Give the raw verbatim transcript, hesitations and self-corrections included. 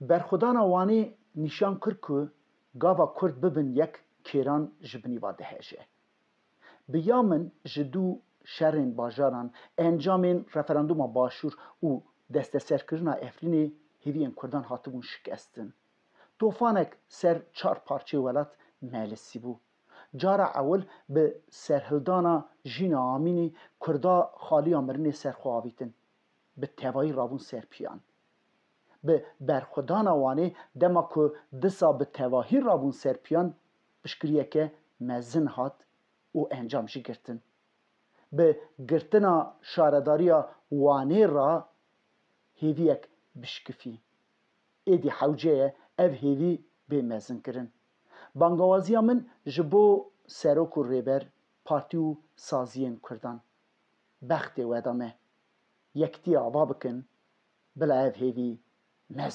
Berxwedana Wanê nîşan kir ku gava Kurd bibin yek kêran ji binî ve dihêje. Bi ya min ji dû şerên bajaran, encamên referandûma Başûr û desteserkirina Efrînê hêviyên Kurdan hatibûn şikestin. Tofanek ser çar parçeyê welat melisîbû. Cara ewil bi serhildana Jîna Amînî Kurda xaliya mirinê ser xwe avîtin. Bi tevahî rabûn ser piyan. Bi berxwedana Wanê dema ku disa bi tevahî rabûn ser piyan, piştgiriyeke mezin hat û encam jî girtin. Bi girtina şaredariya Wanê re hêviyek bişkifî. Êdî hewce ye ev hêvî bê mezinkirin. Bangawaziya min ji bo serok û rêber, partî û saziyên Kurdan. Bextê we da me. Yekitî ava bikin, bila ev hêvî mezin.